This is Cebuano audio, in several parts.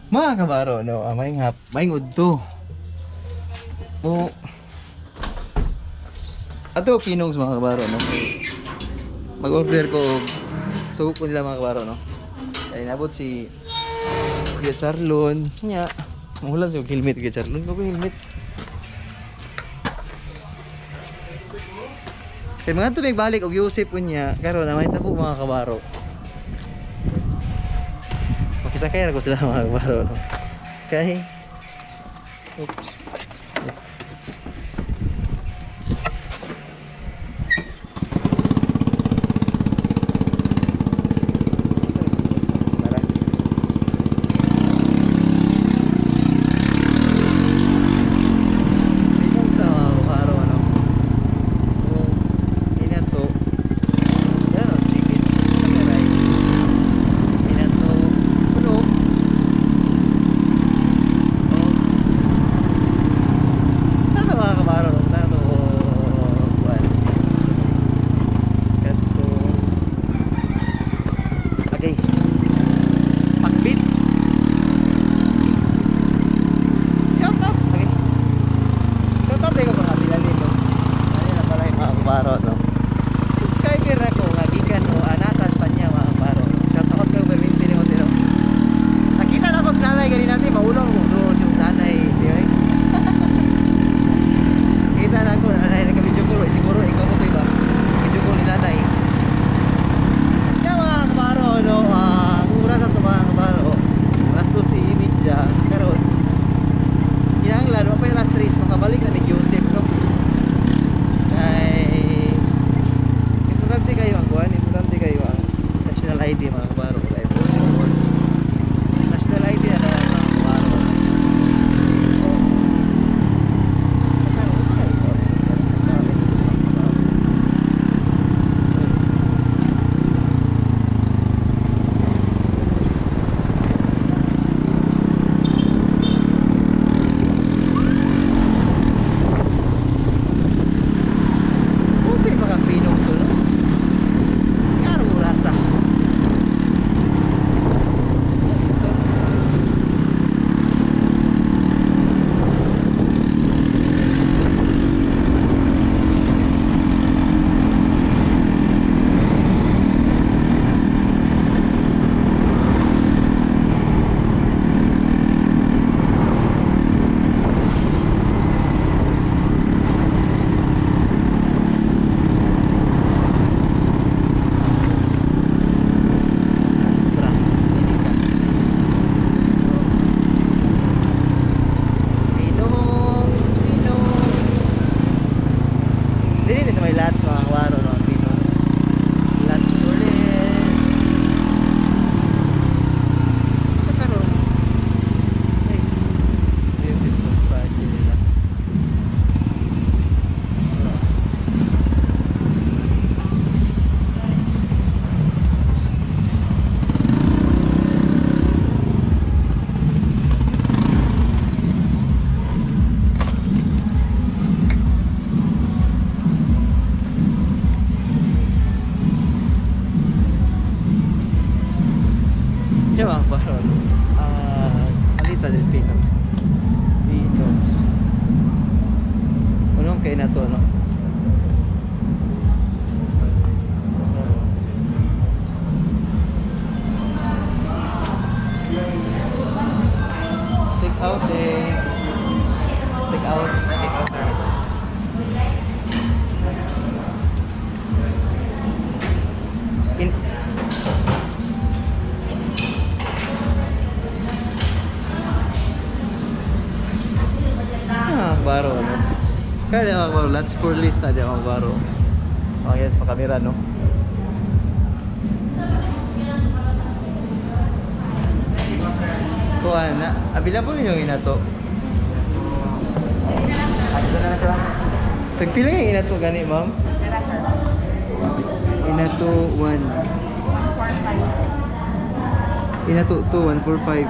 Mga kabaro, no, may hap, may udto. Mo ato Pinongs, mga kabaro, no. Mag-order ko og sugo ko nila, mga kabaro, no. Kay nabot si Kuya Charlon. Nya, mahulan siya og helmet, Kuya Charlon. Ko helmet. Kay mga tubig balik og Yusip unya, karon na may tabo, mga kabaro. Makisakay ra ko sila, mga kabaro, no. Kay oops. Tara. Dito sa mga kabaro, ano. Oh, inato. Yan o, chicken. Ano rice? Inato. Puno. Oh. Tara, mga kabaro, no? Tara to. Kuwan. Kato. Okay. Pakbit. Shout out. Okay. Shout out ko mga tilalin, no. Ano na pala yung mga kabaro, no? Subscriber ako nga gikan o nasa Espanya, mga kabaro. Shout out ko perminti nimo tino. Nakita na ko sa nanay gani natin maulong ko doon yung nanay, di ba? Kita na ko nanay naka video call, eh, siguro ikaw mo to iba. Video call ni nanay. Kaya mga kabaro, no, oras na to, mga kabaro. Alas 12:30 karon. Kinahanglan wa pa yung last race makabalik na ni Joseph, no. Kay importante kayo ang kuan, importante kayo ang national ID, mga kabaro, kay passport. National ID na lang, mga kabaro. Oh. Okay, mga Pinong sulo. Ngaro rasa. AstraZeneca. Pinongs, Pinongs. Dili na sa may lots, mga kawaro, no, Pinongs. Lots ulit. Sa karon. Ay, ito yung Christmas party nila. Siya, mga kabaro, no? Ah, palita din Pinongs. Pinongs. Unong kay na to, no? Take out eh. Take out. Take out, sir. In Ah, baro, no? Kaya mga baro, let's for list na dyan, mga baro. Okay, yes, pa-camera, no? Kuha na. Available ninyo yung inato? Ito na lang sila. Tagpila yung inato gani, ma'am? Inato 1. Inato 2, 1, 4, 5.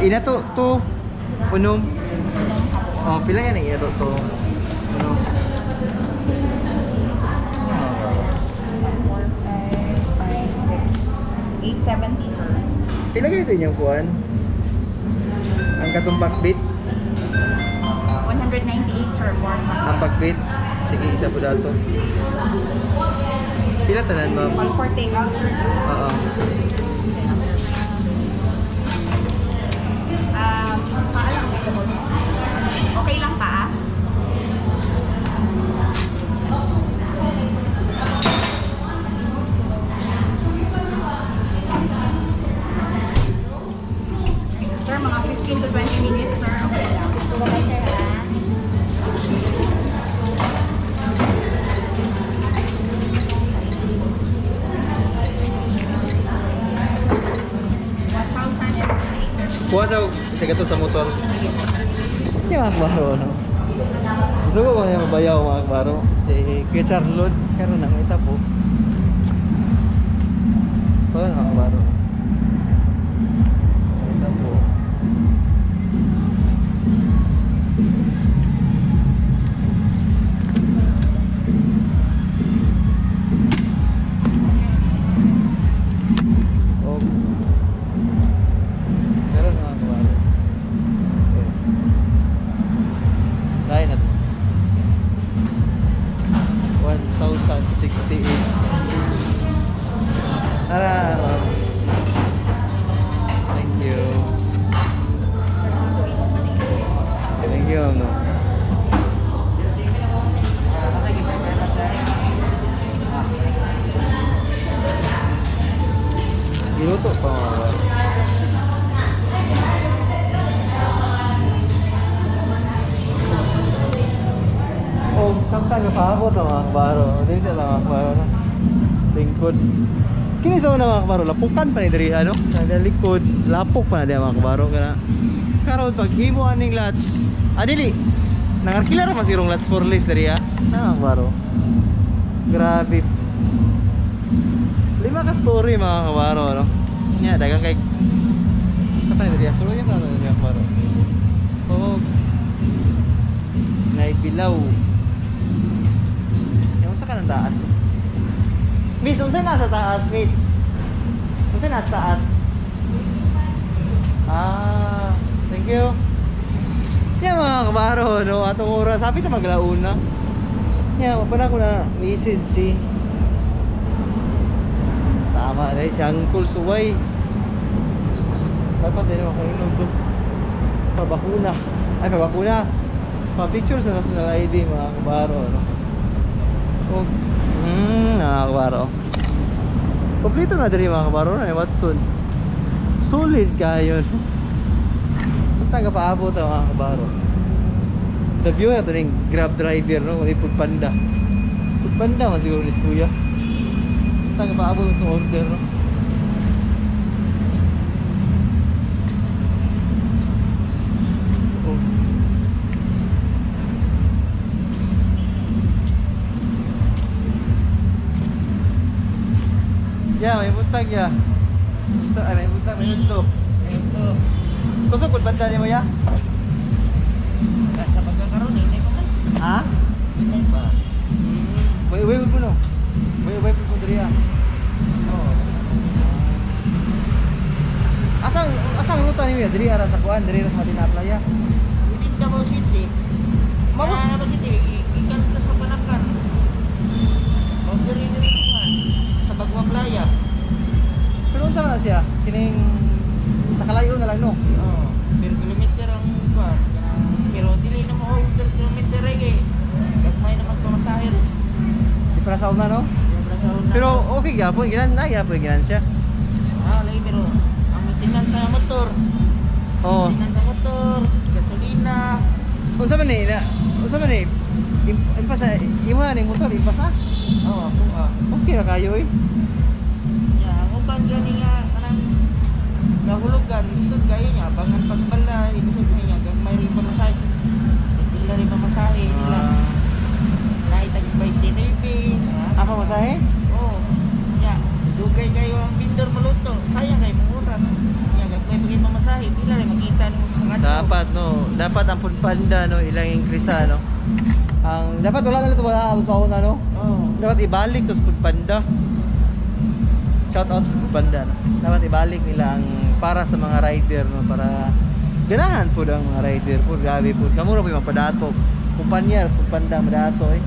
Inato 2, unom. Oh, pila yan ang inato 2? Unom. 4, 5, 6, 870, sir. Pila kayo ito inyong kuan? Katong pakbit. 198, sir, for Ang pakbit. Sige, isa po dato. Pila tanan, ma'am? All for take out, sir. Oo. Paa lang available. Okay lang paa? Sir, mga 15 to 20 minutes, sir. Okay lang. Bye, sir, ha? Kuha sa isa ka to sa motor. Hindi mga kabaro, no? Gusto ko kung mabayaw mga kabaro. Si Kuya Charlot, karon na may tapo. Pa mga kabaro. May tapo. Oh. Meron mga kabaro. Okay. Kaya na to. 1,068 pesos. Tara! Ma'am. Thank you. Thank you, ma'am. No? Giluto pa mga kabaro. O, samtang napaabot ang mga kabaro. Di siya ang mga kabaro na. Lingkod. Kini sa una mga kabaro, lapukan pa ni diri ano? Sa likod, lapok pa na di ang mga kabaro kana. Karon pag himo aning lots, adili. Nangarkila ra man sigurong lots for list diri ha. Na mga kabaro. Grabe. Lima ka story mga kabaro no. Nya dagang kay sa pa ni diri sulo niya pa na mga kabaro. Oh, Naibilaw. Yung sa kanang taas. Miss, unsa nasa taas, miss? Unsa nasa taas? Ah, thank you. Yeah, mga kabaro, no? Atong oras, sabi ta maglauna. Yeah, wala ko na message si. Tama na si Uncle Suway. Dapat din ako inom to. Pabakuna. Ay, pabakuna. Pa-picture sa national ID mga kabaro, no? Oh, mga kabaro. Kompleto na diri mga kabaro na Watson. Solid kayo. No? Saan taga paabot ang mga kabaro? The view na to ning Grab driver no, kung Foodpanda. Foodpanda man siguro ni kuya. Saan taga paabot sa order no? Oh. Ya, may buntag ya. Gusto, ay, may buntag, may unto. Ito. Kusog, pud banda ni mo ya? Sa pagkakaroon, hinay pa man. Ha? Hinay pa. May uwi po no? May uwi po diri ah. Oo. Asang asang ruta ni mo ya? Diri ara sa kuan, diri ra sa Madina Playa. Within Davao City. Mamo- Kaya Davao City, ikan ka sa Panakan. Boundary nila kuan. Sa Bagua Playa. Pero unsa man na siya? Kining sa kalayo na lang no. Oo. Per kilometer ang kuan. Pero dili na mo per kilometer ay kay. Gagmay naman pamasahe. Di para sa una no. Pero okay gyapon ginan na gyapon ginan siya. Ah, lagi pero ang maintenance sa motor. Oo. Maintenance sa motor, gasolina. Unsa man ni na? Unsa man ni? Impasa imo na ning motor impasa. Oo, ako ah. Okay ra kayo eh. Ya, ang uban gani nga kanang gahulugan, lisod kayo niya, bangan pas balay, lisod niya, gagmay rin pamasahe. Pila rin pamasahe nila. Naitag 29, Ah, pamasahe? Oo. Ya, dugay kayo ang vendor maluto. Sayang kayo mong oras. Ya, gagmay pagay pamasahe, pila rin makita nimo sa mga Dapat no, dapat ang Foodpanda no ilang increase no. Ang dapat wala na ito wala sa una no. Oo. Dapat ibalik to sa Foodpanda. Shout out sa Foodpanda no. Dapat ibalik nila ang para sa mga rider no para Ganahan po ang mga rider po, grabe po. Kamura po yung mapadato. Kumpanya, kumpanda, madato eh.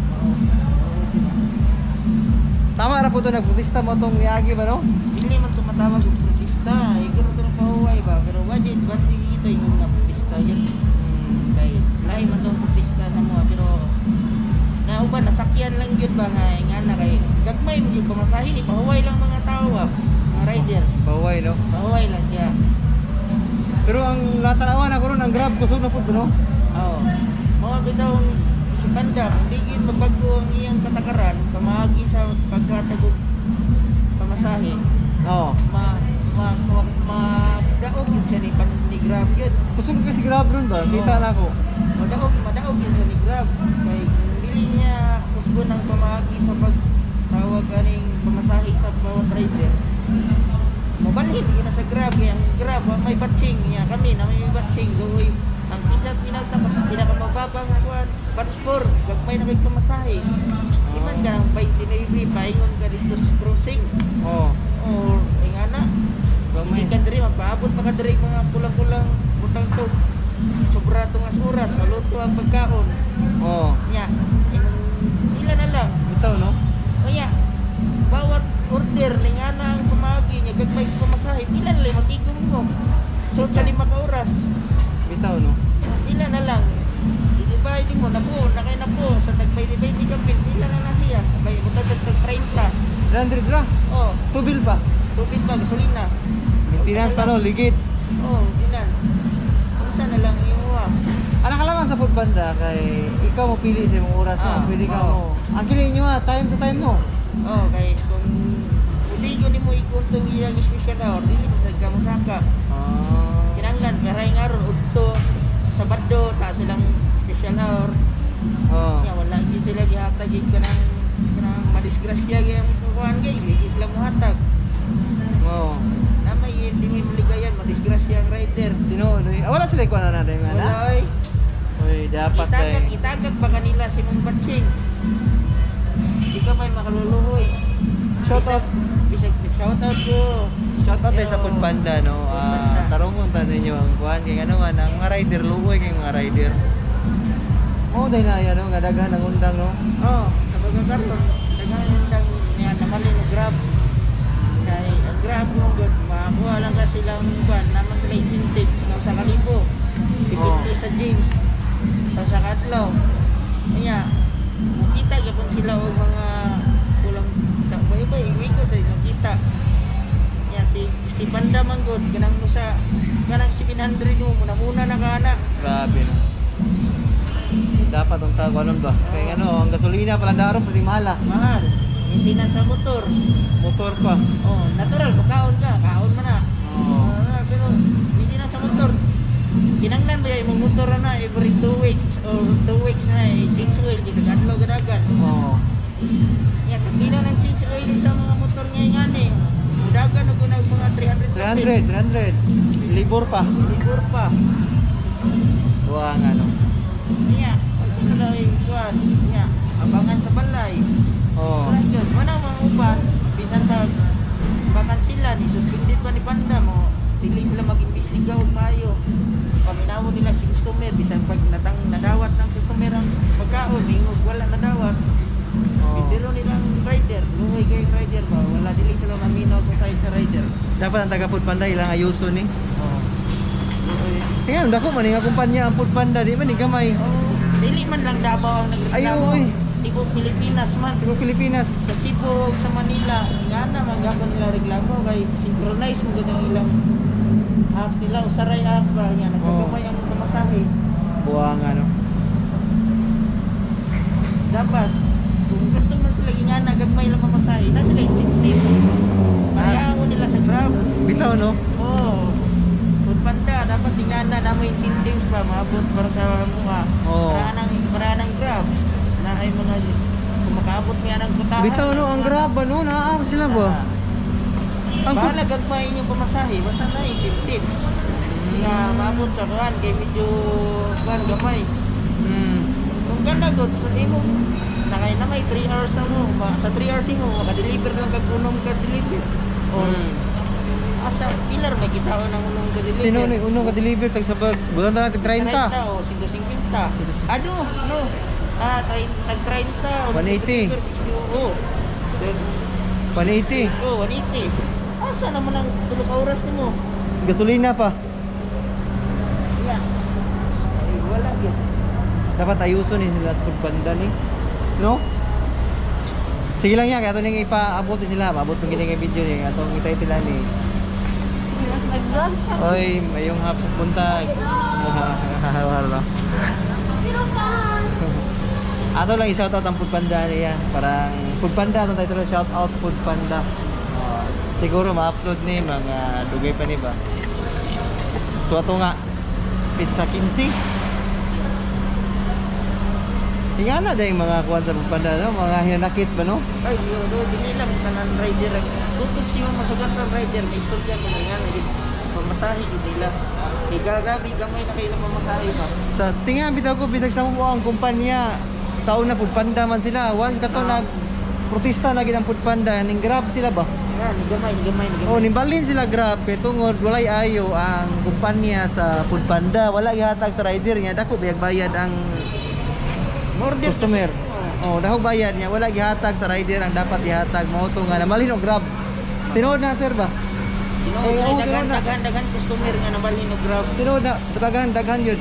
Tama ra po ito, nagprotesta mo itong Miyagi ba, no? Hindi man tumatawag og protesta. Igoro to ng pahuway ba? Pero wajid, ba't di ito yung nga protesta yun? Kay lahi man tong protesta sa mga pero nauban nasakyan lang gyud ba nga nga na kay gagmay mo gyud pamasahe ni pahuway lang mga tao ba, mga rider. Pahuway, no? Pahuway lang siya. Pero ang latanawan ako ron, ang Grab, kusog na po, no? Oo. Mao bitaw si Panda, kung di gyud mabago ang iyang patakaran pamaagi sa paghatag og pamasahe, Oo. ma ma ma, madaog yun siya ni Grab yun. Kusog kasi Grab ron ba? Kita Oo. na ako. Madaog yun siya ni Grab. Kay kung dili niya kusgon ang pamaagi sa pagtawag aning pamasahe sa bawat rider, mabalhin yun na sa Grab. Kaya ang Grab, wa may batching niya kami na may batching doy. Ang pinakamababa nga kuan, batch 4, gagmay na kay pamasahe. Di man ka ng 29, paingon ka dito sa crossing. Oo. Or ingana, Gamay. hindi ka diri, magpaabot pa ka diri mga kulang-kulang butang to. Sobra to nga oras, maluto ang pagkaon. Oo. Nya, imong ila na lang. Ito, no? Kaya, bawat order ni nga na ang pamagi niya, gagmay ka pamasahe, pila na lang matigom mo. So, sa 5 ka oras, Bitaw, no? pila na lang. I-divide mo, nabuo, na kay nabuo, sa tag 20 ka pil, pila na na siya. May butang tag 30. 300 ra. Oh, Tubil pa. tubig pa, gasolina. Maintenance pa, no? Ligid. Oh, maintenance. Kung saan na lang yung ah. Anak ka lang sa food banda kay ikaw mo pili sa imong oras Ah, na pili ka oo. mo. Ang kini inyo ah, time to time no. Oh, kay kung uligo nimo ikuntong iyang special hour, dili mo sad ka mosaka. Ah. Kinahanglan karay nga ron udto Sabado ta silang special hour. Oh. Nya wala gyud sila gihatag gyud kanang kanang madisgrasya gyud ang kuan gyud, di sila mohatag. Oo. Na may di may maligayan, madisgrasya ang rider. Tinuod eh. Ah, wala sila kuan na na Wala na. oy. Uy, dapat Itagak, eh. itagak ba kanila si mong batching? Di ka may makaluluhoy. Shout out. Bisag, shout out ko. Shout out tayo sa Yo. Food Panda no. Food Panda. Ah, tarungon ta ninyo ang kuan kay ano man ang mga rider luoy kay mga rider. Mo day na yan no, nga daghan ang undang no. Oh, sa mga karon, daghan yung dang niya namali no Grab. Kay ang Grab mo gud makakuha lang ka silang kuan naman sila incentive ng sa kalibo. Depende sa James. Sa katlaw. Kaya mukita gyapon sila og mga kulang bay bay ko sa makita. Nya si si Panda man gud kanang mo sa kanang 700 mo muna muna na ka na. Grabe no. Dapat ang tawag ano ba? Kay ano, ang gasolina pala daron pwede mahal ah. Mahal. Maintenance sa motor. Motor pa. Oh, natural, kaon ka, kaon man na. Oo. Ah, pero hindi na sa motor. Kinanglan ba yung motor na every 2 weeks or 2 weeks na eh, change oil dito kadlaw gadagan. Oo. Ya, kapila ng change oil sa mga motor ngayon nga ni. Mudagan og kunag mga 300. 300, 300. Libor pa. Libur pa. Buang ano. Niya, unsa na lang yung kuan? Niya, abangan sa balay. Oo. Wala yun. Wala mga uban. Bisan sa bakan sila, ni suspended pa ni Panda mo. Dili sila mag-imbestiga og maayo. Paminawo nila si customer bisan pag natang nadawat ng customer ang pagkaon, ingog wala nadawat. Oo. Bidiro nila ang rider, luoy kay rider ba? Wala dili sila maminaw sa side sa rider. Dapat ang taga Food Panda ilang ayuso ni. Oh. Luoy. Tingnan, dako man nga kumpanya ang Food Panda di man ni gamay. Oh, dili man lang Davao ang nagreklamo. Ay, oy. Tibuok Pilipinas man. Tibuok Pilipinas. Sa Cebu ug sa Manila, nga na manggapon nila reklamo kay synchronize mo gud ang ilang apps nila usaray app ba niya nagkagamay ang pamasahe. Buang ano. Dapat kung gusto man sila ingana gagmay lang pamasahe, na sila incentive. Pareha nila sa Grab. Bitaw no. Oh. Kung panda, dapat ingana na may incentives ba maabot para sa mga Oo. para ng Grab na ay mga kung makaabot niya ng putahan. Bitaw no ang Grab ano naa sila ba? Ang Bahala gagmay inyong pamasahe, basta na incentives. Nga maabot sa kuan kay medyo kuan gamay. Kung ganagot sa imong nakay na may 3 hours na mo, sa 3 hours mo makadeliver lang kag unom ka deliver. Or Asa pilar may kitaon ang unong ka-deliver. Sino ni unong ka deliver tag sa bag? Butan ta natin 30. 30 o 5.50. Ano? No. Ah, 30, tag 30. 180. Oo. Then, 180. oh, 180. Asa naman ang tulo ka oras nimo? Gasolina pa. Yeah. Ay, wala gyud. Dapat ayuson ni sila sa Foodpanda ni. No? Sige lang ya, kaya ito ning ipaabot ni sila. Maabot ng gini nga video ni atong i-title ni. Nag-vlog siya. Oy, mayong hapon buntag. Haro. Ato lang i-shoutout ang Foodpanda niya. Parang Foodpanda atong title, shoutout Foodpanda. Oh, siguro ma-upload ni mga dugay pa ni ba. Tuwa to nga. Pizza 15. Hinga na dahil mga kuwan sa Foodpanda, no? Mga hinanakit ba, no? Ay, yo, do dili lang tanan rider. Tutob siya masugatan rider, may istorya ko nga nga pamasahe gid nila. Igagabi gamay na kayo ng pamasahe ba. Sa tinga bitaw ko bitag sa mo ang kumpanya. Sa una Foodpanda man sila. Once kato nag protesta lagi ng Foodpanda ning Grab sila ba? Nga, ni gamay, ni gamay, ni gamay. Oh, nimbalhin sila Grab kay tungod walay ayo ang kumpanya sa Foodpanda, wala gihatag sa rider niya dako bayag bayad ang Order customer. kasi. Oh, dako bayad niya, wala gihatag sa rider ang dapat ihatag mao to nga namalhin og Grab. Tinuod na sir ba? Tinuod Eh, na oo, daghan tinuod na. daghan daghan customer nga nabalhin og Grab. Tinuod na daghan daghan yun.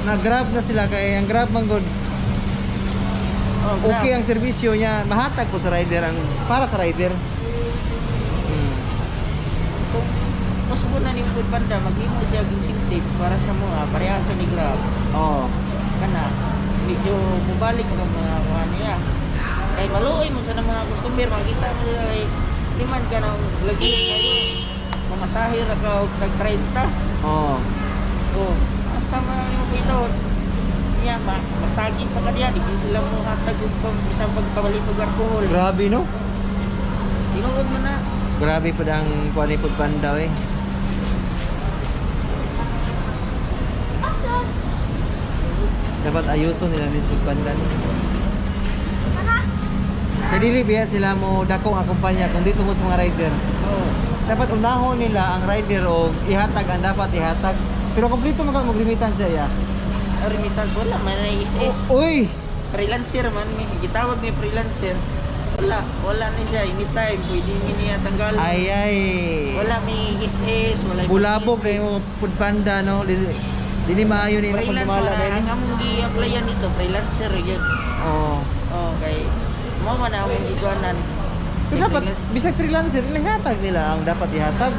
Na Grab na sila kay ang Grab man gud Oh, Grab. okay ang serbisyo niya, mahatag po sa rider ang para sa rider. Kung possible na ni Food Panda maghimo siya og incentive para sa mga parehasa ni Grab. Oh. Kana medyo mubalik ang mga kuha niya. Kay maluoy mo sa mga customer, makita mo sila kay liman ka ng lagi kayo. Mamasahe ra ka og tag 30. Oh. Oh, asa man ang imong pitaon? Niya ma masagi pa ka diya, di gyud sila mo hatag og bisan pagpalit og alcohol. Grabe no? Tinuod man na. Grabe po ang kuan ni Foodpanda eh. Dapat ayuson nila ni Foodpanda ni. Kay dili biya sila mo dako ang kumpanya kundi tungod sa mga rider. Oh. Dapat unahon nila ang rider og ihatag ang dapat ihatag. Pero kompleto man ka mag-remittance siya. Ang remittance wala man na SS. Uy, Freelancer man mi, gitawag mi freelancer. Wala, wala na siya anytime pwede mi niya tanggalon. Ay ay. Wala may SS, wala may Bulabog na yung Foodpanda no. Dili, dili maayo nila Freelance pagdumala wala, dahil. ang among gi-applyan dito freelancer yun. Oo. Okay. Mao man ang among gikuanan. Pero dapat bisag freelancer ilang hatag nila ang dapat ihatag.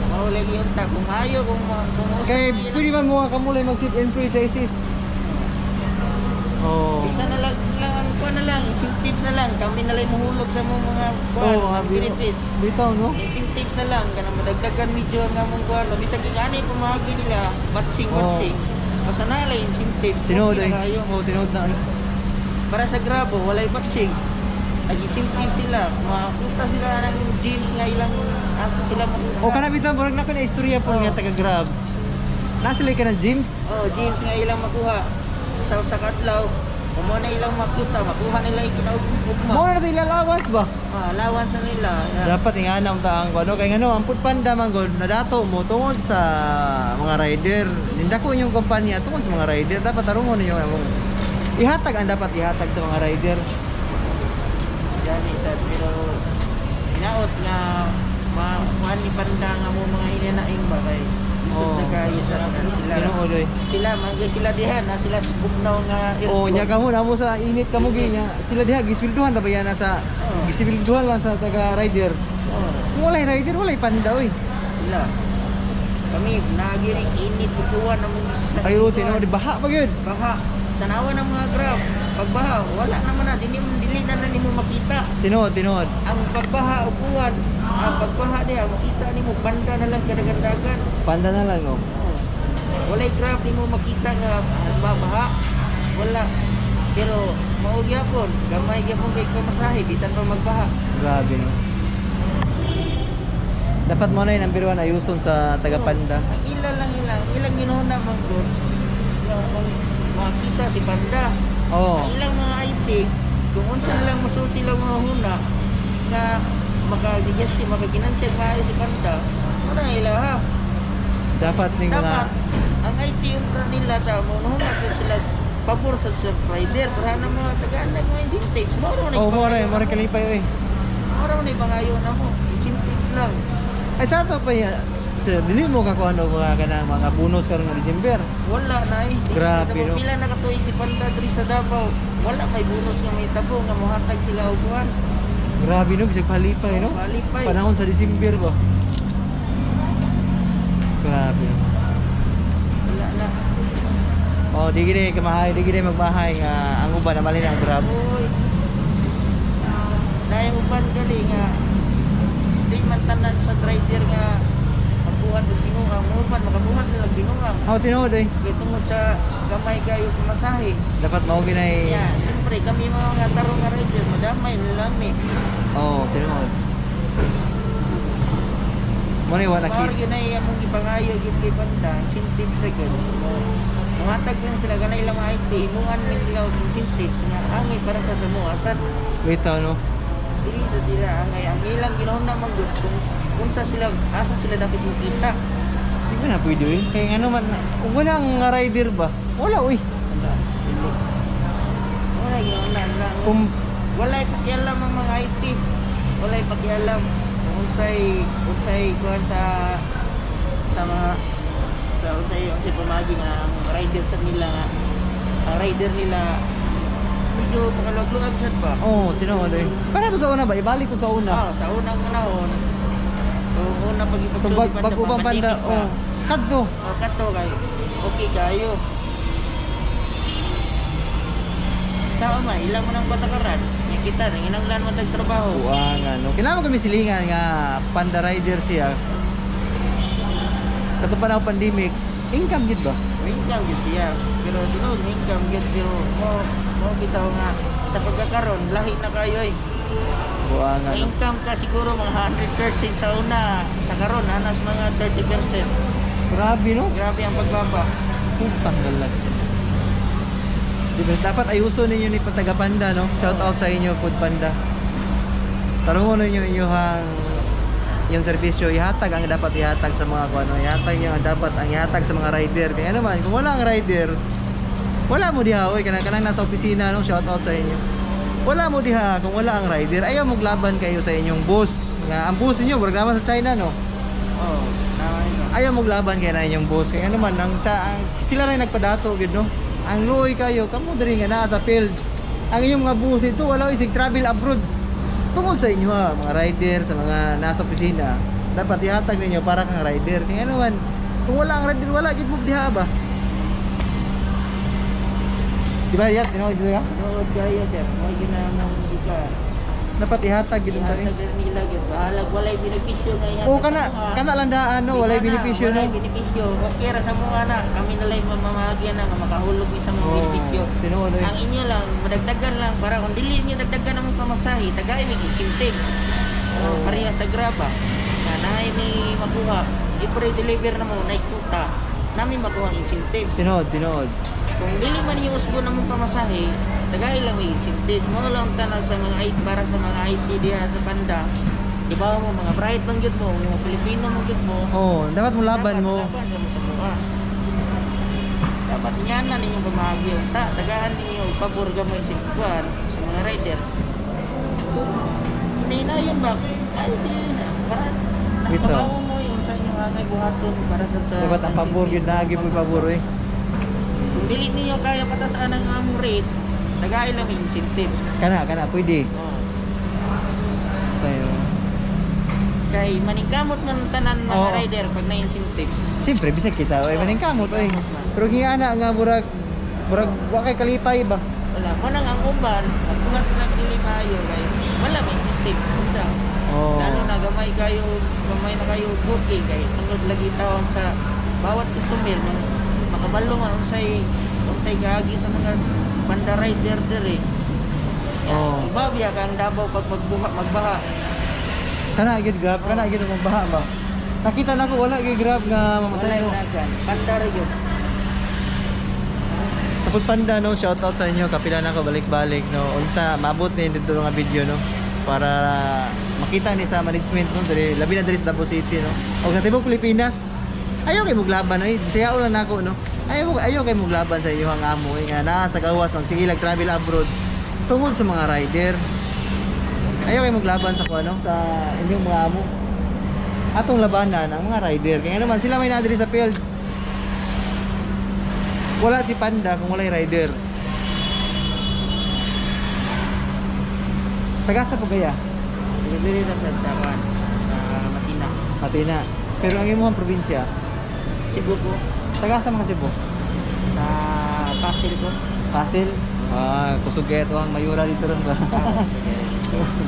Mao lagi yung ta kung maayo kung usa Kay man pwede man mo kamulay mag sit and franchises. Oh. Bisa na lang, lang ang kuan na lang, incentive na lang. Kami na lang muhulog sa mong mga kuan, Oh, mga benefits. Bitaw no. Incentive na lang kanang madagdagan medyo ang among kuan. Bisag ingani pamahagi nila, batsing Oh. batsing. Basta na lang incentives. Tinuod Okay ay. na kayo. Oh, tinuod na ay. Para sa grabo, walay batsing. Nag-incentive sila, makakuta sila ng gyms nga ilang asa sila makuha. O kana bitaw murag na ko na istorya po Oh. nga taga Grab. Nasa ka ng gyms. Oh, gyms nga ilang makuha. Sa usa ka adlaw, kung mo na ilang makuta, makuha nila ikinaugma. Mo na to ilang allowance ba? Ah, allowance na nila. Yeah. Dapat ingana ang taang ko ano kay ngano ang Foodpanda man gud nadato mo tungod sa mga rider. Nindako inyong kumpanya tungod sa mga rider dapat tarungon ninyo ang ihatag ang dapat ihatag sa mga rider. Gani sad pero naot nga makuha ni panda nga mo mga inanaing ba kay lisod Oh. sa kayo sa sila. Tinuod oy. Sila man sila diha na sila sa bugnaw nga Oh, nya kamo namo sa init kamo gi nya. Sila diha gisweldohan ra ba yan nasa Oo. gisweldohan lang sa taga rider. Oh, Kung walay rider walay panda oy. sila. Kami naagi ring init bukuan na mo sa Ay oh, tinuod baha pa gyud. Baha. Tanawa ng mga grab. Pagbaha, wala naman na dili dili na na nimo makita. Tinuod, tinuod. Ang pagbaha upuan, ang pagbaha diha makita nimo banda na lang kadagandagan. Panda na lang oh. Oh. Walay grab nimo makita nga babaha. Wala. Pero mao gyapon, gamay gyapon kay pamasahe bitan pa magbaha. Grabe no. Dapat mo na yung number one ayuson sa taga panda. Oh, ang ila lang ilang, ilang ginuuna man gud. Nga kung makita si panda. Oh. Ang ilang mga IT, kung unsa na lang musuot sila mga huna nga makagigas makaginansya maayo si panda. Mao na ila ha. Dapat ning mga Dapat ang IT yung nila ta mo no sila pabor sa rider para na mga tagaan ng mga incentives. Mao na Oh, mo ra kalipay oy. Mao na ipangayo na mo. Incentives lang. Ay sa ato pa ya. Sir, dili mo ka kuano mga kanang mga bonus karon nga December. Wala na eh. Di Grabe, kita no? mo. Pila na katuig si Panda diri sa Davao. Wala may bonus nga may tabo nga mohatag sila og kuan. Grabe no, bisag palipay no. Palipay. Panahon sa December ba? Grabe no. Wala na. Oh, di gini kamahay, di gini magmahay nga ang uban na mali na ang Grab. Uy. Dahil uban gali nga di man tanan sa driver nga magbuhat og binungam, uban makabuhat sila og binungam. Oh, tinuod eh. Kay tungod sa gamay kayo pamasahe. Dapat mao ginay. Yeah, siyempre kami mga nga tarong nga rider, madamay nalami. Oh, tinuod. Mo ni wala Mao kit. gyud na among gipangayo gyud kay Panda, incentives ra gyud. Muhatag lang sila kanay ilang mga IT, imuhan man nila og incentives nga angay para sa damo asad Wait no. dili sa dila angay ang ilang ginoon na man gyud kung unsa sila asa sila dapat mukita. Di ba na pwede eh? Kaya ano man, kung wala ang rider ba? Wala uy. Wala, dili. Wala ginoon na lang. Kung Walay pakialam ang mga IT. Walay pakialam kung unsay unsay kuan sa mga sa unsay unsay pamagi nga ang rider sa nila nga ang rider nila medyo makaluwag-luwag sad ba? Oh, tinuod eh. Para to sa una ba? Ibalik ko sa una. Ah, sa unang panahon, kung una pag Kung bag ubang banda, oh. Kadto. Oh, kato kay okay kayo. Sao man, ilang mo nang batakaran, nya kita nanginanglan mo tagtrabaho. Buang ano. Kailangan kami silingan nga panda rider siya. Kato pa na pandemic, income gid ba? Income gyud siya. Pero tinuod income gyud pero mo mo bitaw nga sa pagkakaron lahi na kayo eh. Buang ano. Income ka siguro mga 100% sa una, sa karon anas mga 30%. Grabe no. Grabe ang pagbaba. Putang galag. Di ba? Dapat ayuso ninyo ni Pataga Panda, no? Shout out sa inyo, Food Panda. Tarungon ninyo inyong yung serbisyo, ihatag ang dapat ihatag sa mga kuano, ihatag niyo ang dapat ang ihatag sa mga rider. Kaya naman, kung wala ang rider, wala mo diha oy, kanang kanang nasa opisina no, shout out sa inyo. Wala mo diha kung wala ang rider, ayaw maglaban kayo sa inyong boss. Nga ang boss niyo murag naman sa China no. Oh, tama yun. Ayaw maglaban kay na inyong boss. Kaya naman ang, ang sila rin nagpadato gid no. Ang luoy kayo kamo diri nga naa sa field. Ang inyong mga boss ito wala isig travel abroad. Tungod sa inyo ha, mga rider sa mga nasa opisina, dapat ihatag ninyo para kang rider. Kaya naman kung wala ang rider wala gid mo diha ba. Di ba yat, tinuod di ba? Tinuod kayo sir, mo gyud na mong gika. Dapat ihatag gid ang Ihatag na nila gyud. Bahalag walay benepisyo nga ihatag. O kana sa mga. kana lang daan no, walay Kana, benepisyo no. Walay benepisyo. Okay ra sa mga na, kami na lang mamamahagi na nga makahulog mi sa mga benepisyo. Tinuod oy. Ang inyo lang, madagdagan lang para kung dili niyo dagdagan ang mga pamasahe, tagay may incentive. Oo. Pareha sa graba. Nga naay may makuha, i-pre-deliver na mo naikuta. Namin makuha ang incentive. Tinuod, tinuod. Kung dili man yung usbo na mong pamasahe, tagay lang may incentive. Mo lang tanan sa mga IT para sa mga IT diha sa banda. Di ba mo mga bright man gyud mo, mga Pilipino man gyud mo. Oh, dapat mo laban Dapat mo. Laban sa mo sa mukha. Dapat ingana ninyong pamahagi unta, tagaan ninyo og pabor gamay sa kuan sa mga rider. Kung hinahinayon ba? Ay di na para Bitaw. nakabawo mo yung sa inyong angay buhaton para sa Dapat ang pabor gyud na gyud mo pabor eh. Kung dili ninyo kaya patasan ang among rate, tagay lang may incentives. Kana kana pwede. Oh. Tayo. Kay maningkamot man ang tanan mga Oo. rider pag na-incentives. Siyempre bisag kita oy Oo, maningkamot oy. maningkamot man. Pero gingana nga murag murag wa kay kalipay ba. Wala mo nang ang uban, magbuhat lang dili maayo kay wala may incentive. Unsa? Oh. Lalo na gamay kayo, gamay na kayo booking kay tungod lagi tawon sa bawat customer man makabalo man unsay unsay gaagi sa mga banda rider diri. Oo. Yeah, iba biya kang Davao pag magbuha magbaha. Kana gyud Grab, kana gyud ang magbaha ba. Nakita na ko wala gyud Grab nga mamasay Walay no. managan. Banda ra yun. Sa Food Panda no, shout out sa inyo, kapila na ko balik-balik no. Unta maabot ni dito nga video no para Makita ni sa management, no, diri labi na diri sa Davao City, no. O sa tibuok Pilipinas. Ayaw kay muglaban oy, Bisaya lang nako, no. Ayaw ayaw kay muglaban sa inyong amo eh, nga naa sa gawas magsige lang travel abroad tungod sa mga rider. Ayaw kay muglaban sa kuno sa inyong mga amo. Atong labanan ang mga rider. Kaya naman sila may naa diri sa field. Wala si Panda kung walay rider. Tagasa po kaya? Dili lang sa kuan sa Matina. Matina. Pero ang imong probinsya, Cebu ko. Tagasa mga Cebu. Sa Pasil ko. Pasil. Ah, kusog kaya ito ang mayura dito ron ba? Ah, sige.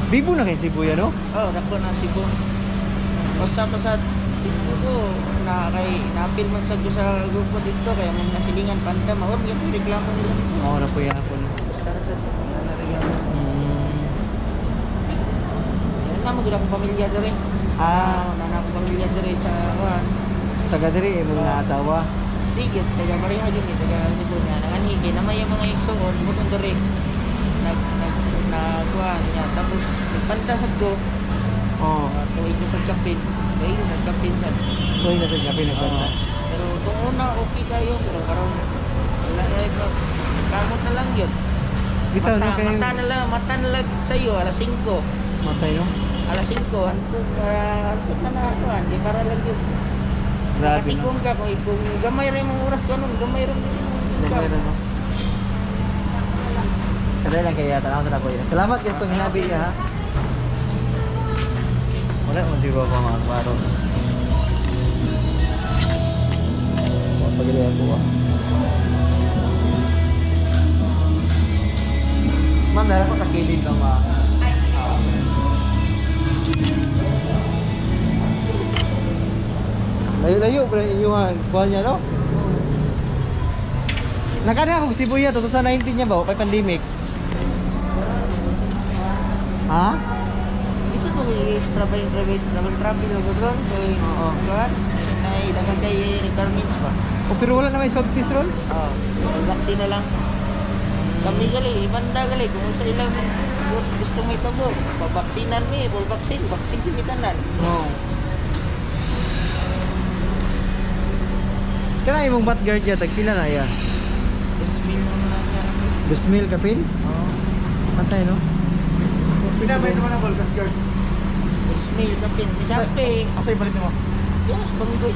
Bibo na kay Cebu yan, no? Oh, dako na Cebu. Basta basta dito ko na kay naapil man sa sa grupo dito kay among nasilingan panda maor gyud reklamo nila dito. Oo, na po yan po. Basta ra sa na reklamo. Yan na mo gud akong pamilya diri. Ah, Na na akong pamilya diri sa kuan. taga diri imong naasawa. Di gyud taga Maria gyud mi taga Cebu niya. Nanganhi kay na may mga igsoon butong diri. Nag nag nagkuan niya tapos nagpanda sad ko. Oo. Tuwing ko sa kapin. Kay nagkapin sad. Tuloy na sa Japan nagbanta. Oo. Pero kung una okay kayo pero karon wala na iba. Kamot na lang yun. Bitaw Mata, no kay mata na lang sa'yo, alas 5. Matay, no? Alas 5, antok, antok na na ako, hindi para lang yun. Grabe, no? Nakatigong ka, kung gamay rin mong oras ka nun, gamay rin mong Gamay ra, no? Kada lang kaya tanaw sa nako. Salamat guys itong hinabi niya, ha. Wala mo siguro pa mga klaro. Pagilihan ko ah. Ma'am, meron ko sa kilid ng mga. Ah. Layo-layo pero inyong kuha niya, no? Nakana ako Cebu ya, 2019 niya ba? Kay pandemic. Ha? Isa to, travel, travel, travel, travel, travel, ron, kay, Oo. kuan, nay, daghang kay requirements ba? O pero wala na may swab test ron? Oo, vaccine na lang. Kami gali, ibanda gali, kung sa ilang gusto may tabo, pabaksinan mi, full vaccine, vaccine mi tanan. Oo. Kana imong bat guard ya, tag pila na ya? 2,000 naman na niya. 2,000 kapil? Oo. Antay, no? Pinabay naman ang Volcas Guard. 2,000 kapin. Sa Shopee, Asa ipalit mo? yes, banggoy.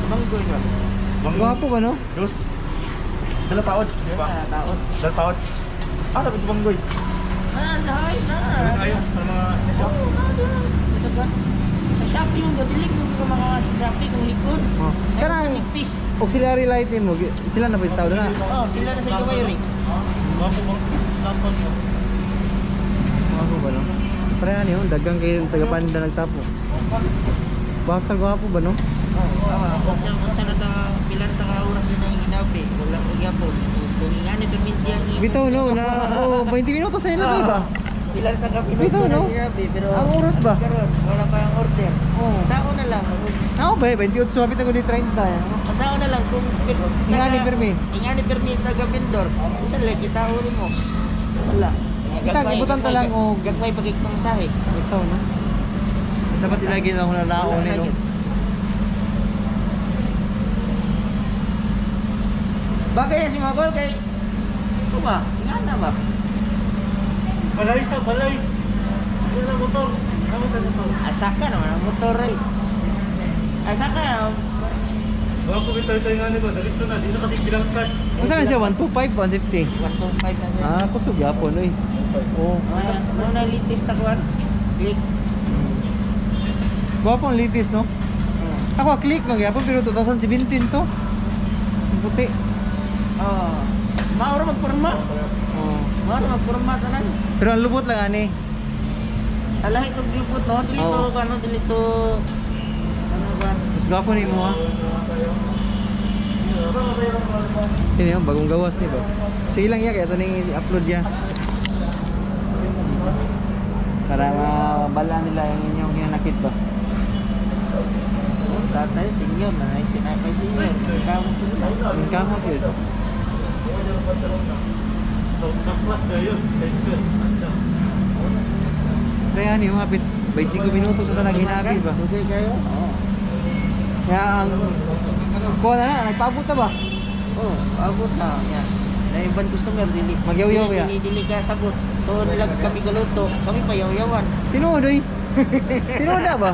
Banggoy ba? Gwapo ba, no? Dos. Dala taod, di ba? Ah, taon. Dala taod. Ah, sabi ko banggoy. Ah, nahay, na. Ayun, ang mga nasa. Oo, na, na. Ito ka. Sa Shopee mo, gadilig mo ka mga sa Shopee kung likod. Oh. Kana Nagpis. auxiliary light nimo, sila na ba yung tao na? Oh, sila na sa wiring. Gwapo mo. Tapon mo. Gwapo ba, no? Pareha niyo, dagang kayo taga-panda nagtapo. Bakal gwapo ba, no? Oo, tama. Kung sa na pilan ta ka oras din ang ginabi, wala ko gyapon. Kung ingani perminti ang imo. Bitaw no, na oh, 20 minutos na nila ba? Pilan ta ka minuto Bitaw, na no? ginabi, pero Ang oras ba? Karon wala pa ang order. Oo. Sa ako na lang. Ako ba, 28 hapit ako di 30. Eh. Sa ako na lang kung Ingani permi. Ingani permi taga vendor. Unsa lagi tao nimo? Wala. Itang, ibutan ta lang og- gagmay pagigpangsahe. Bitaw no. Dapat ilagay na ako na naon Wala no. gyud. Bagay yan si Magol kay ito ba? Ingana ba? Balay sa balay. Wala motor. Kamo ta motor. Asa ka naman ang motor eh. Asa ka naman. Wala ko bitaw tayo nga nito. Diretso na dito kasi bilangkan. Unsa man siya 125, 150? 125 na siya. Ah, kusog yapon oy. Oh. Ano na latest na kuwan? Click. Gwapo ang latest, no? Ako click magyapon pero 2017 to. Ang puti. Oh. Mauro magpurma. Oh. Mauro magpurma tanan. Pero ang lubot lang ani. Talahi tong lupot no, dili to Oo. kano dili to ano ba? Mas gwapo ni mo ha. Ini yung bagong gawas ni ba? Sige lang ya kaya ito na yung i-upload ya. Para mabala nila yung inyong hinanakit ba? Oh, tatay senior na ay sinakay senior. Kamu ko nila. Ang kamot yun. So, tapos na yun. Thank you. Kaya ni mga 25 minuto sa tanang ginabi ba? Dugay kayo? Oo. Kaya ang kuha na na, nagpaabot na ba? Oh, abot na. Yan. Na ibang customer dili. Magyaw-yaw dili- ya. Dili dili ka sabot. Tuon nila kami galuto, kami pa yaw-yawan. Tinuod oy. Tinuod na ba?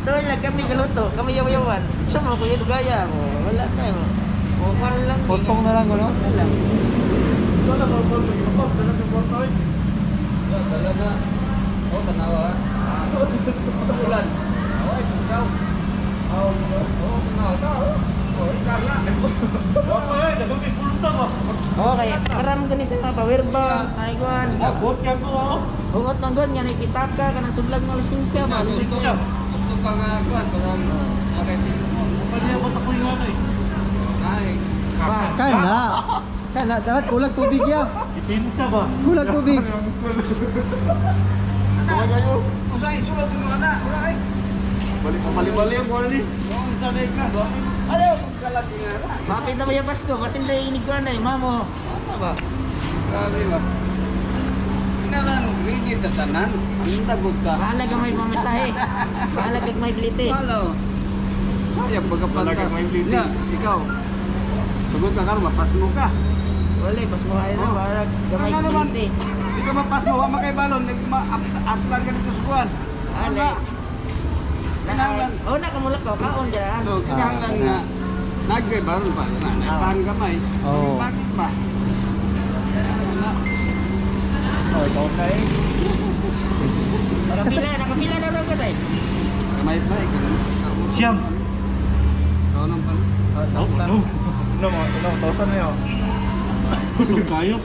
Tuon nila kami galuto, kami yaw-yawan. Sa mga kuya dugaya mo, wala tayo. O karon lang. Potong na lang, ano? Potong na lang. Wala ba ba ba dala ng kwarta ay. Dala na. Oh, tanawa. Ulan. Oh, ikaw. Oh, oh, tanawa ka. Oh, ikaw na. Wa pa eh, dagang may pulsa ba. Okay, karam gani sa mga power bank, ay kuan. Abot kaya ko ako. Hugot nang gon nga nakita ka kanang sudlag mo lisensya ba. Lisensya. Gusto ka nga kuan kanang nakaitin mo. Panyabot ako yung ano eh. Ay. Ba. Kana. Kana dapat kulang tubig ya. Ipinsa ba? Kulang tubig. Usay sulat mo na. Wala ay. Bali-bali ang kuwan ni. Oh, sanay ka. Ayaw kalagi nga na. Bakit na ba yung Pasko? Kasi hindi inig ko na eh, mamo. Ano ba? Grabe ba? Kinalan, rigid ta tanan. Ang tagot ka. Bahala ka may pamasahe. Bahala ka may plite. Halo. Sayang pagkapanta. Wala kang may plite. Ya, ikaw. Sugod ka karon mapasmo ka. Wala, eh, Pasko kayo na. Oh. Bahala ka may Ano naman? plite. Di ka mapasmo, wa makay balon, atlan ka dito sa kuwan. Ale. Kinahanglan. Oh, nakamula ka. Kaon dyan. So, kinahanglan nga nagkay balon pa na naipahan gamay. Oo. Bakit ba? Oh, ikaw na eh. Nakapila, nakapila na raw ka tayo. Gamay pa ikaw. Siyam. Ikaw nang pala. Oh, no. No, mga no, tausan na yun. Busog kayo.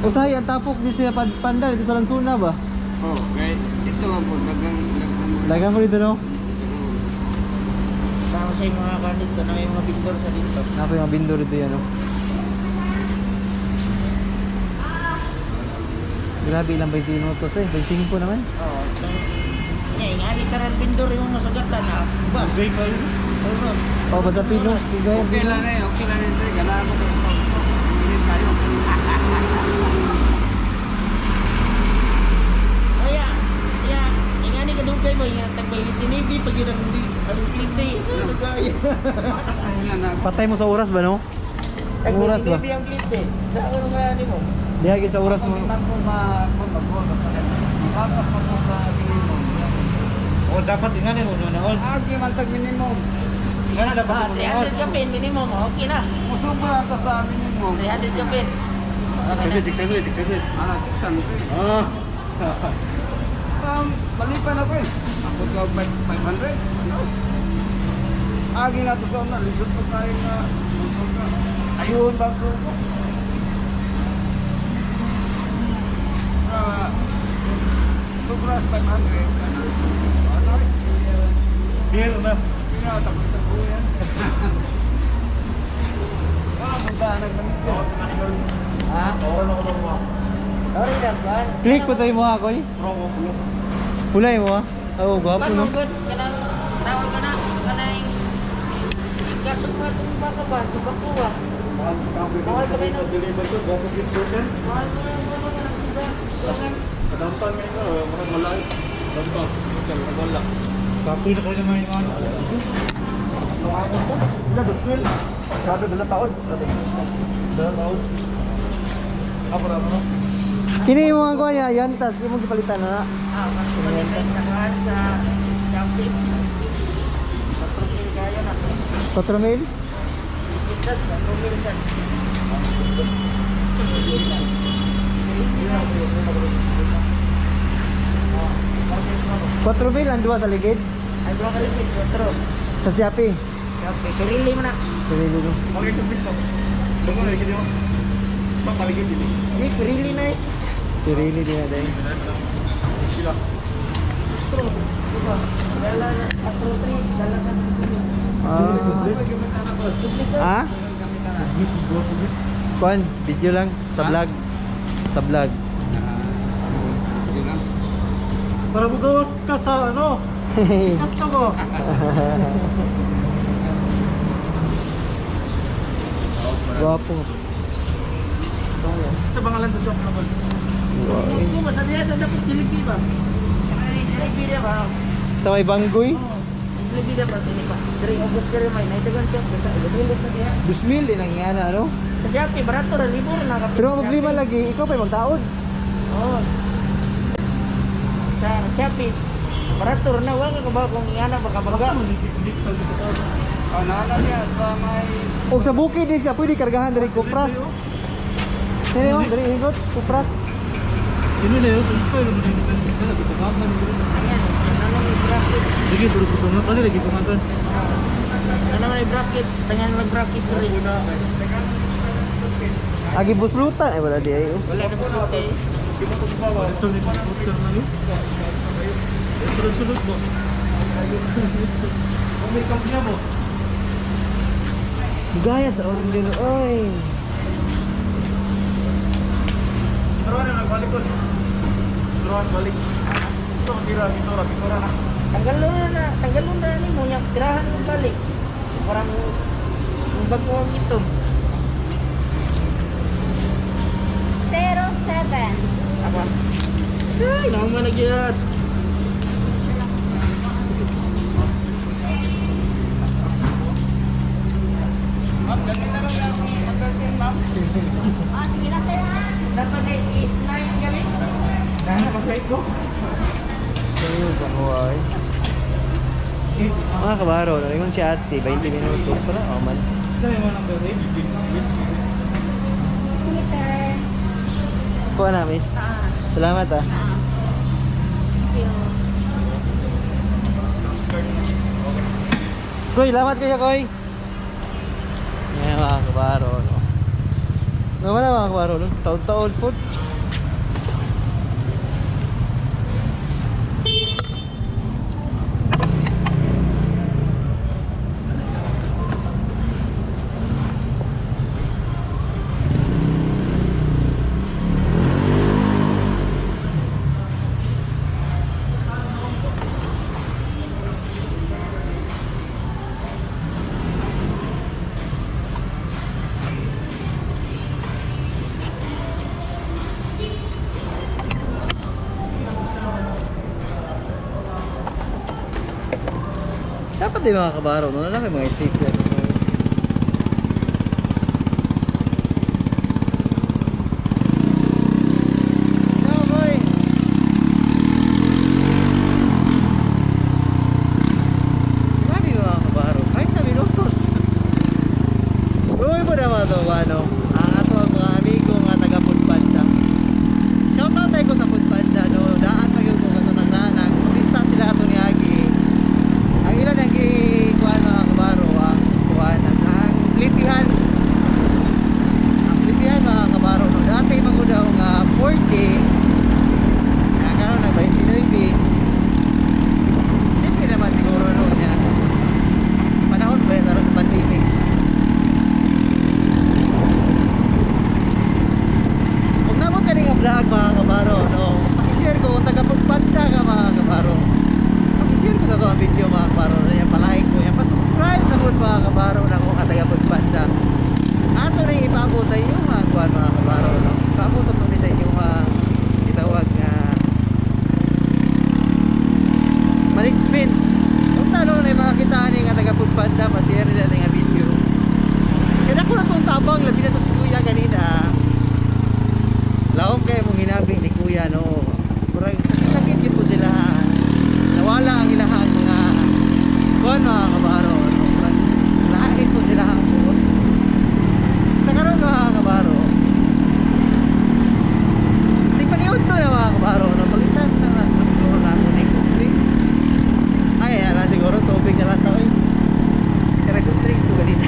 Usay ang tapok di siya pandal dito sa Lansuna ba? Oh, kay ito ang po dagang dagang. Dagan mo dito no? Sama sa yung mga kan dito na may mga bindor sa dito. Napa yung mga bindor dito yan no? Grabe ilang 20 minutos eh. 25 naman. Oo. So, nga, ingali ka rin bindor yung masugatan na. Bas. Dugay kayo. Oo. Oh, basta Pinos. Dugay. Okay lang eh, okay lang ito. Ganahan ko ito. Init tayo. Kaya, kaya, ingani ka dugay ba? Yung tagbay tinibi, pag yun ang di, ang plite. Dugay. Nga na. Patay mo sa oras ba no? Ang oras ba? Tinibi ang plite. Sa ano nga ni mo? Dihagin sa oras mo. Pag ko ma kung mag-work ka pala. Tapos pag ko sa minimum. Oh, dapat inganin mo naon. Agi man tag minimum. Ingana dapat Ah, mo naon. 300 ka pin, minimum. Okay na. Musubra ta sa minimum. 300 ka pin. Okay na. 600, 600, 600. Ana 600. Ah. Balipan ako eh. Ako ka 500. Ano? Agi na to sa una, lisod pa tayo nga. Ayun bang suko? Ah, sobra sa 500. Ano? Ano? eh? Beer na. Pinatapos yan. Wala mo ba nagdamit yan? Ha? Oo, ano ko ba? Sorry lang, kuan. Click po tayo mo ako eh. Pro ko pulo. Pulay mo ah. Oo, gwapo Kuan no. mo good kanang tawag ka na kanang igasok mo itong baka ba sa bako ba. Mahal pa kayo ng- Deliver ko, gwapo si Scooter. Mahal mo lang ano ka ng suga. Sugan. Kadamtan ngayon ko, murag wala. Kadamtan, scooter, murag wala. Kapoy na kayo naman yung ano. Ila, 2,000. Sabi, dala taon. Dala taon. Ako na, ano? Kini mo ang kuha niya, yantas imong gipalitan na. Ah, mas balikan sa kuan sa camping. Patrumil kayo na. 4 mil. Ikitat, patrumil ka. Quatro mil ang duha sa ligid. Ay, bro, kalikit, patro. Sa Shopee. Okay, sarili mo na. Sarili ko. Okay, kumpis na. Tungo na, ikit mo. Papaligid din eh. Hindi, sarili na eh. Sarili din na dahil. Sila. Dala na, patro 3, dala na. Ah. Ha? Kuan, video lang sa Ha? vlog. Sa vlog. Yun lang. Para bugawas ka sa ano? Sikat ka ba? Gwapo. Sa pangalan sa shop na bol. Kung masaya sa dapat Jollibee ba? Jollibee na ba? Sa may banggoy, Jollibee na ba? Dili pa. Diri ubos diri may naitagan siya. Basta ilog na diha. 2,000 din ang yana, ano? Sa Shopee, barato ra libo ra na Pero ang problema lagi, ikaw pa magtaod. Oo. Sa Shopee, barato ra na wa ka ba kung ingana baka baga. Oh, naana niya sa may Og sa bukid din siya, pwede kargahan diri kupras. Dili oh, diri higot, kupras. Ini na yun, sa Ayan, ano may bracket. Sige, tulog ko tungan. Kani lagi tungan. Ano may bracket, tangan mag bracket diri. Agi buslutan ay wala di ay. Oh. Wala na po kay. Ito ni scooter na yun. Sulod-sulod mo. Kung may kampiya mo. Gaya sa order oy. Turuan na balik ko. Turuan balik. Ito, tira, ito, ito na. Tanggalon na, tanggalon na ni mo nya tirahan mo balik. Parang ang bago ang itom. 07. Apa? Ay, naman nagyat. Ma'am, ganun na lang akong number 10, ma'am. Oh, sige lang sir ha. Dapat ay 8, 9 galing. Nana, mag ko. Sayo ba hoy? Mga kabaro, naringon si ate, 20 minutos wala oh man. Saan yung mga number 8? Sige sir. Kuha na, miss. Ah, Salamat ah. ah. Thank you. Koy, salamat kayo, Koy. Yan mga kabaro, no. No, wala mga kabaro, no. Taon-taon po. Dapat din mga kabaro, no? Wala mga stapler. No, boy. Grabe mga kabaro, 30 minutos. Uy, po naman ito, ano, ang ato ang mga amigo nga taga Food Panda. Shoutout tayo ko sa Food Panda, no, daan pa yun ko kato nang nag-turista sila ato ni Agi. Ang ilan ang gikuan mga kabaro, ang kuan ang ang plitihan. Ang plitihan mga kabaro, no, dati magudaw nga 40, nga karon nag 29. Siyempre naman siguro no niya. Panahon ba yun sa pandemic? Kung nabot ka rin ang vlog mga kabaro, no, pakishare ko kung taga Pampanga ka mga kabaro. Pakishare ko sa to ang video mga kabaro, yan palike ko, yan pa-subscribe na po mga kabaro na kung ka taga Pampanga. Ato na yung ipaabot sa inyo mga kuwan mga kabaro, no. Ipaabot ato ni sa inyo mga itawag nga management. Kung tanong na yung mga kitaan nga taga Pampanga, pa-share nila na nga video. Kaya ako na itong tabang, labi na to si Kuya kanina. Laom kayo mong hinabi ni Kuya no. Murag sakit yun po sila. Nawala ang ilahang mga kuan mga kabaro no. Murag lain po sila ang buot. Sa karon mga kabaro. Di pa niyon to na mga kabaro no. Palitan na lang siguro na ako ni drinks. Ay, ala siguro tubig na lang to eh. Kaya drinks ko ganina.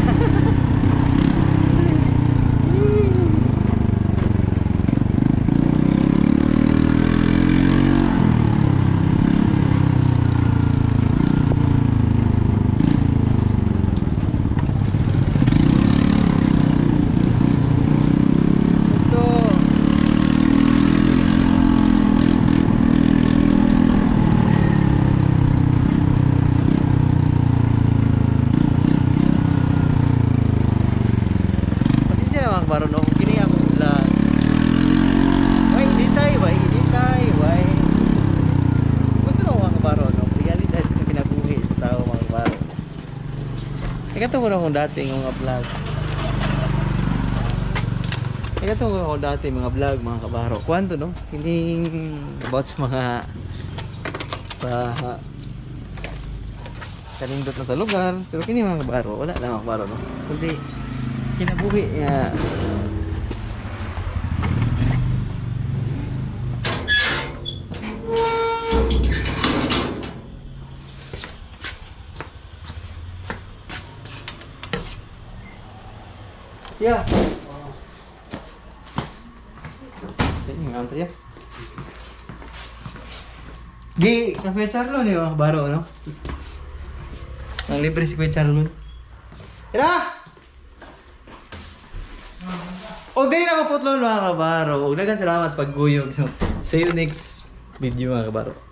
Ikato ko na akong dati mga vlog. Ikato ko ako dati mga vlog, mga kabaro. Kwanto, no? Kining about sa mga sa kanindot na sa lugar. Pero kini, mga kabaro, wala lang, mga kabaro, no? Kundi kinabuhi nga. Yeah. Ini mga ya. Gi, ka Kuya Charlo ni, mga kabaro, no? Ang libre si Kuya Charlo. Tira! O dili na ko putlon, mga kabaro. Og daghang salamat sa pagguyog. No? See you next video, mga kabaro.